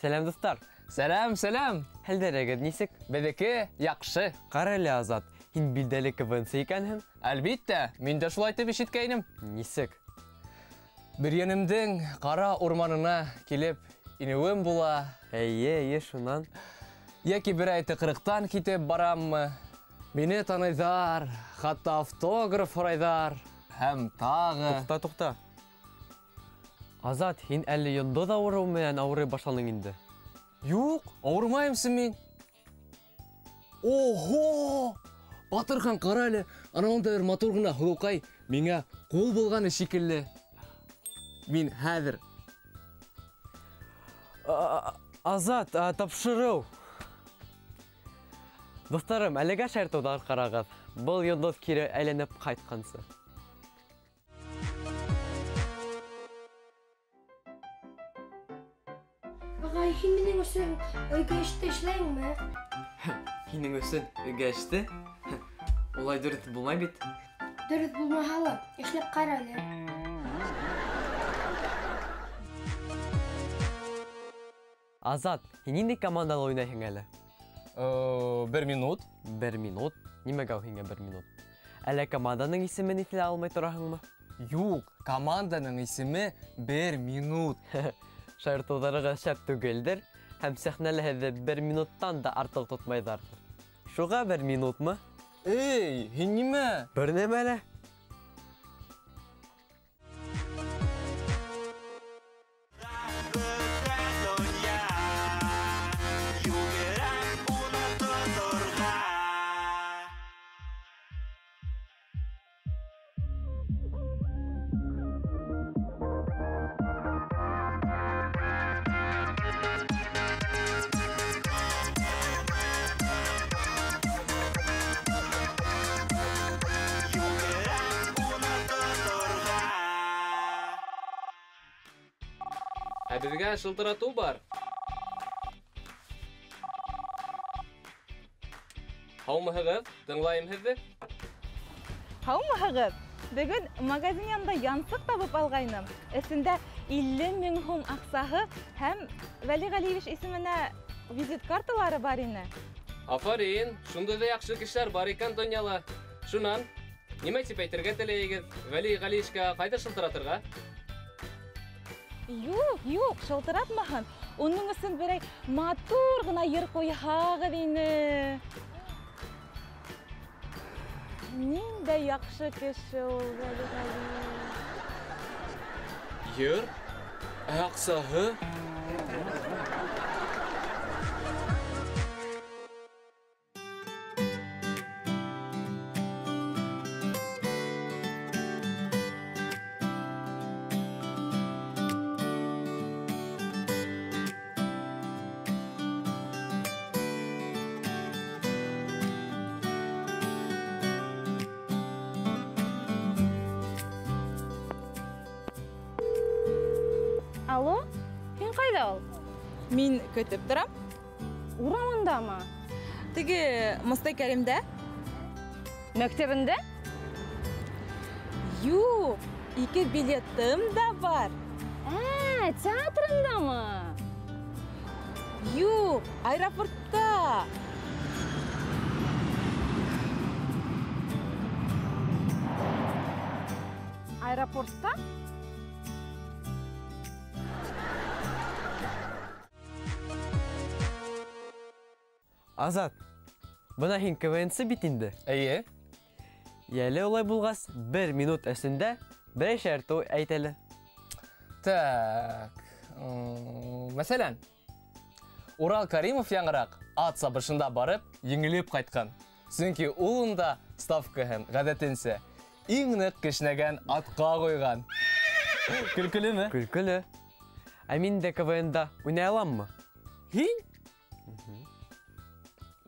Сәләм, дуҫтар. Сәләм, сәләм. Хәлдәрегеҙ нисек? Беҙҙеке яҡшы. Ҡара әле, Азат, һин билдәле КВНсы икәнһең. Әлбиттә, мин дә шулай тип ишеткәйнем. Нисек? Бөрйәнемдең ҡара урманына килеп инеүем була. Эйе, эйе, шунан. Йәки берәй тыҡрыҡтан китеп бараммы? Мине таныйҙар, хатта автограф һорайҙар. Һәм тағы. Туҡта, туҡта. Азат, һин әле йондоҙ ауырыуы менән ауырый башланың инде. Юҡ, ауырымайымсы мин. Ого! Батырхан, ҡара әле, ана унда бер матур ғына һылыуҡай миңә ҡул болғаны шикелле. Мин хәҙер. Азат, тапшырыу. Дуҫтарым, әлегә шаяртыуҙар ҡарағыҙ. Был йондоҙ кире әйләнеп ҡайтҡансы. Ағай, һин минең өсөн өйгә эште эшләйһеңме? Һинең өсөн өйгә эште? Улай дөрөҫ булмай бит. Дөрөҫ булмаһа ла, эшләп ҡара әле. Азат, һин ниндәй командала уйнайһың әле? Бер минут. Бер минут? Нимәгә ул һиңә бер минут? Әллә команданың исемен иҫләй алмай тораһыңмы? Юҡ, команданың исеме бер минут. Шаяртыуҙарығыҙ шәп түгелдер, һәм сәхнәлә һеҙҙе бер минуттан да артыҡ тотмайҙарҙыр. Шуға бер минутмы? Эй, һин нимә? Бер нәмә лә. Ә беҙгә шылтыратыу бар. Һаумыһығыҙ, тыңлайым һеҙҙе. Һаумыһығыҙ. Бөгөн магазин янында янсыҡ табып алғайным. Эсендә 50 мең һум аҡсаһы һәм Вәли Ғәлиевич исеменә визит карталары бар ине. Афарин, шундай ҙа яҡшы кешеләр бар икән донъяла. Шунан, нимә тип әйтергә теләйегеҙ? Вәли Ғәлиевичкә ҡайҙа шылтыратырға? Юҡ, юҡ, шылтыратмаһын. Уның өсөн берәй матур ғына йыр ҡуйһағыҙ ине. Ниндәй яҡшы кеше ул Вәли Ғәлиевич. Йыр? Ә аҡсаһы? Алло, һин ҡайҙа ул? Мин көтөп торам. Урамындамы? Теге Мостай Кәримдә? Мәктәбендә? Юҡ, ике билетым да бар. Ә, театрындамы? Юҡ, аэропортта. Аэропортта? Азат, бына һин КВНсы бит инде. Эйе. Йәле улай булғас, бер минут эсендә берәй шаяртыу әйт әле. Так, мәҫәлән, Урал Каримов яңыраҡ ат сабышында барып, еңелеп ҡайтҡан. Сөнки ул унда ставкаһын ғәҙәтенсә иң ныҡ кешнәгән атҡа ҡуйған. Көлкөлөмө? Көлкөлө. Ә мин дә КВНда уйнай аламмы? Һин?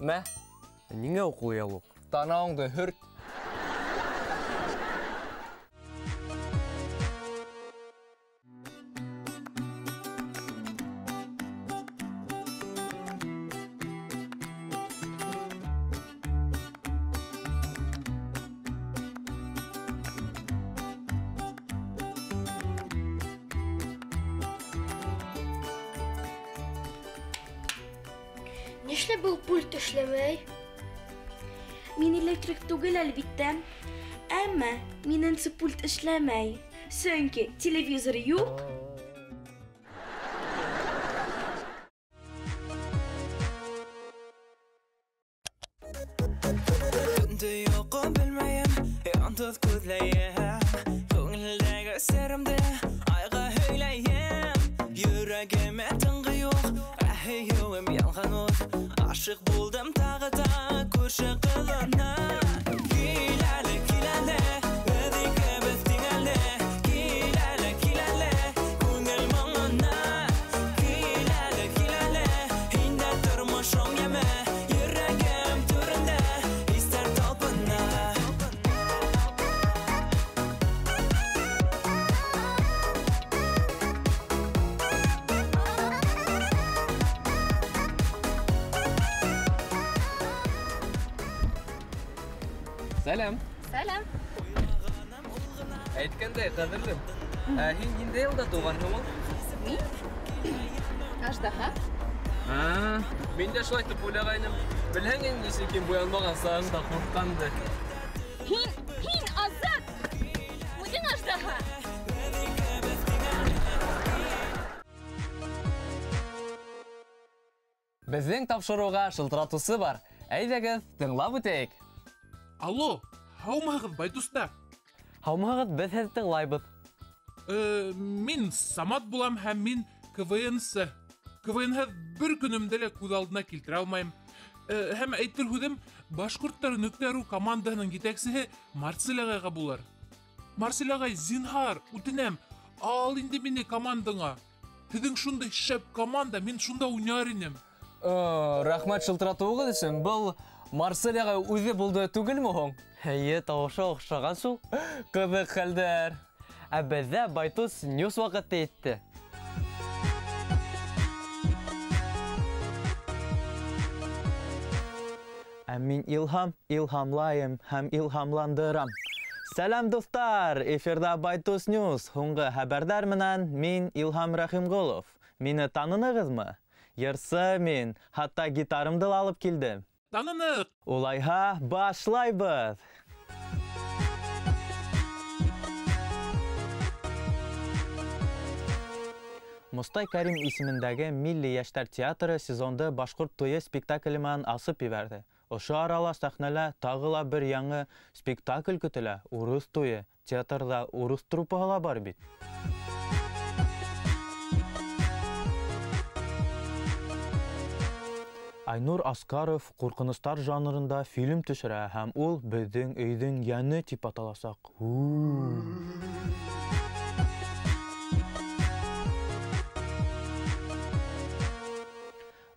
Мә? Ниңә уҡылай алыу? Танауыңды һөрт. Нишләп был пульт эшләмәй? Мин электрик түгел, әлбиттә. Әммә минеңсә пульт эшләмәй. Сөнки телевизор юҡ. Ашыҡ булдым тағы да күрше ҡыҙына. Кил әле, кил әле, беҙ икебеҙ тиң әле. Кил әле, кил әле, күңел моңона. Кил әле, кил әле, һин дә тормошоң йәме. Йөрәгем түрендә хистәр талпына. Сәләм. Сәләм. Әйткәндәй, ҡәҙерлем, ә һин ниндәй йылда тыуғанһың ул? Мин? Аждаһа. Мин дә шулай итеп уйлағайным. Белһәң инде нисек һин буянмаған сағыңда ҡурҡҡанды. Һин, Азат! Үҙең аждаһа! Беҙҙең тапшырыуға шылтыратыусы бар. Әйҙәгеҙ, тыңлап үтәйек. Алло, һаумыһығыҙ, байтустар. Һаумыһығыҙ, беҙ һеҙҙе тыңлайбыҙ. Мин Самат булам һәм мин КВНсы. КВНһыҙ бер көнөмдө лә күҙ алдына килтерә алмайым. Һәм әйтер һүҙем, Башҡорттар .ru командаһының етәксеһе Марсель ағайға булыр. Марсель ағай, зинһар, үтенәм, ал инде мине командаңа. Һеҙҙең шундай шәп команда, мин шунда уйнар инем. Рәхмәт шылтыратыуығыҙ өсөн. Был Марсель ағай үҙе булды түгелме һуң? Эйе, тауышы оҡшаған шул. Ҡыҙыҡ хәлдәр. Ә беҙҙә Байтус Ньюс ваҡыты етте. Ә мин Илһам, илһамлайым һәм илһамландырам. Сәләм, дуҫтар! Эфирҙа Байтус Ньюс. Һуңғы хәбәрҙәр менән мин Илһам Рәхимғолов. Мине танынығыҙмы? Йырсы мин, хатта гитарымды ла алып килдем. Таныныҡ! Улайһа, башлайбыҙ! Мостай Кәрим исемендәге Милли йәштәр театры сезонды Башҡорт туйы спектакле менән асып ебәрҙе. Ошо арала сәхнәлә тағы ла бер яңы спектакль көтөлә, Урыҫ туйы. Театрҙа урыҫ труппаһы ла бар бит. Айнур Аскаров ҡурҡыныстар жанрында фильм төшөрә һәм ул «Беҙҙең өйҙөң йәне» тип аталасаҡ.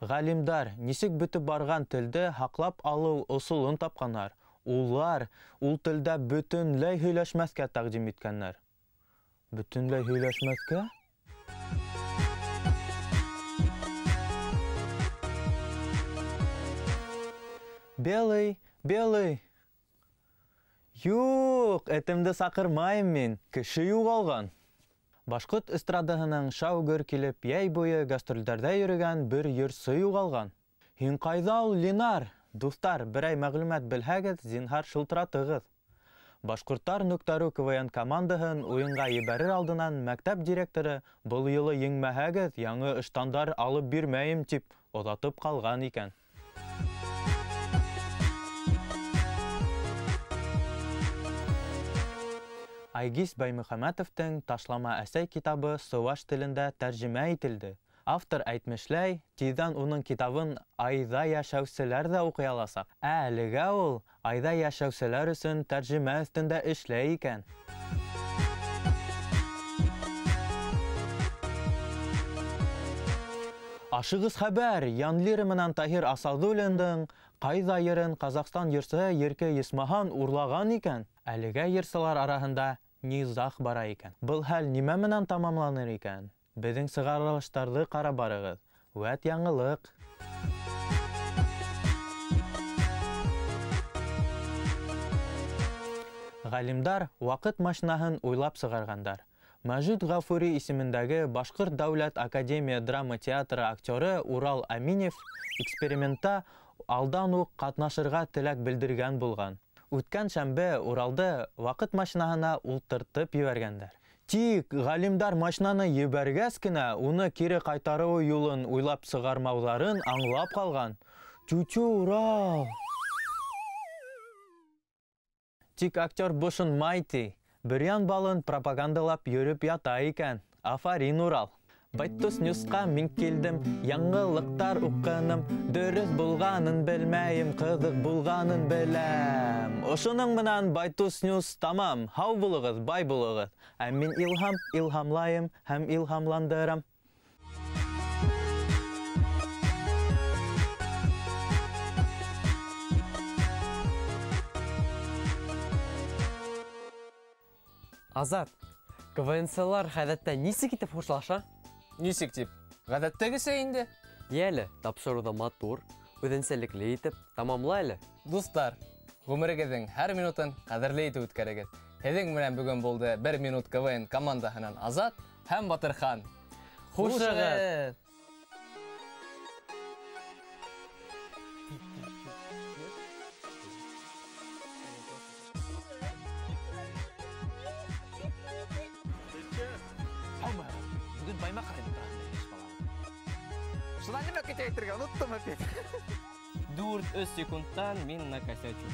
Ғалимдар нисек бөтөп барған телде һаҡлап алыу ысулын тапҡандар. Улар ул телдә бөтөнләй һөйләшмәҫкә тәҡдим иткәндәр. Бөтөнләй һөйләшмәҫкә? Белый, белый. Юҡ, этемде саҡырмайым мин, кеше юғалған. Башҡорт эстрадаһының шау гөр килеп, йәй буйы гастролдәрҙә йөрөгән бер йырсы юғалған. Һин ҡайҙа ул, Ленар? Дуҫтар, берәй мәғлүмәт белһәгеҙ, зинһар шылтыратығыҙ. Башҡорттар .ru КВН командаһын уйынға ебәрер алдынан мәктәп директоры был юлы еңмәһәгеҙ, яңы ыштандар алып бирмәйем тип оҙатып ҡалған икән. Айгиз Баймөхәмәтовтың «Ташлама әсәй» китабы сыуаш телендә тәржемә ителде. Автор әйтмешләй, тиҙҙән уның китабын айҙа йәшәүселәр ҙә уҡый аласаҡ. Ә әлегә ул айҙа йәшәүселәр өсөн тәржемә өҫтөндә эшләй икән. Ашығыс хәбәр! Ян Лира менән Таһир Асадуллиндың «Ҡайҙа» йырын Ҡаҙағстан йырсыһы Ерке Есмахан урлаған икән. Әлегә йырсылар араһында низах бара икән. Был хәл нимә менән тамамланыр икән? Беҙҙең сығарылыштарҙы ҡарап барығыҙ. Вәт яңылыҡ! Ғалимдар ваҡыт машинаһын уйлап сығарғандар. Мәжит Ғафури исемендәге Башҡорт дәүләт академия драма театры актеры Урал Аминев экспериментта алдан уҡ ҡатнашырға теләк белдергән булған. Үткән шәмбе Уралды ваҡыт машинаһына ултыртып ебәргәндәр. Тик ғалимдар машинаны ебәргәс кенә уны кире ҡайтарыу юлын уйлап сығармауҙарын аңлап ҡалған. Тю-тю, Урал! Тик актер бошонмай ти. Бөрйән балын пропагандалап йөрөп ята икән. Афарин, Урал! Байтус Ньюсҡа мин килдем, яңылыҡтар уҡыным, дөрөҫ булғанын белмәйем, ҡыҙыҡ булғанын беләм. Ошоноң менән Байтус Ньюс тамам. Һау булығыҙ, бай булығыҙ. Ә мин Илһам, илһамлайым һәм илһамландырам. Азат, КВНсылар ғәҙәттә нисек итеп хушлаша? Нисек тип? Ғәҙәттәгесә инде. Йәле, тапшырыуҙы матур, үҙенсәлекле итеп тамамла әле. Дуҫтар, ғүмерегеҙҙең һәр минутын ҡәҙерле итеп үткәрегеҙ. Һеҙҙең менән бөгөн булды 1 минут КВН командаһынан Азат һәм Батырхан. Хушығыҙ! Бөгөн Баймаҡ районы тураһында һөйләшеп алабыҙ. Шунан нимә көтә әйтергә оноттом опять. 4-3 секундтан мин накосячу.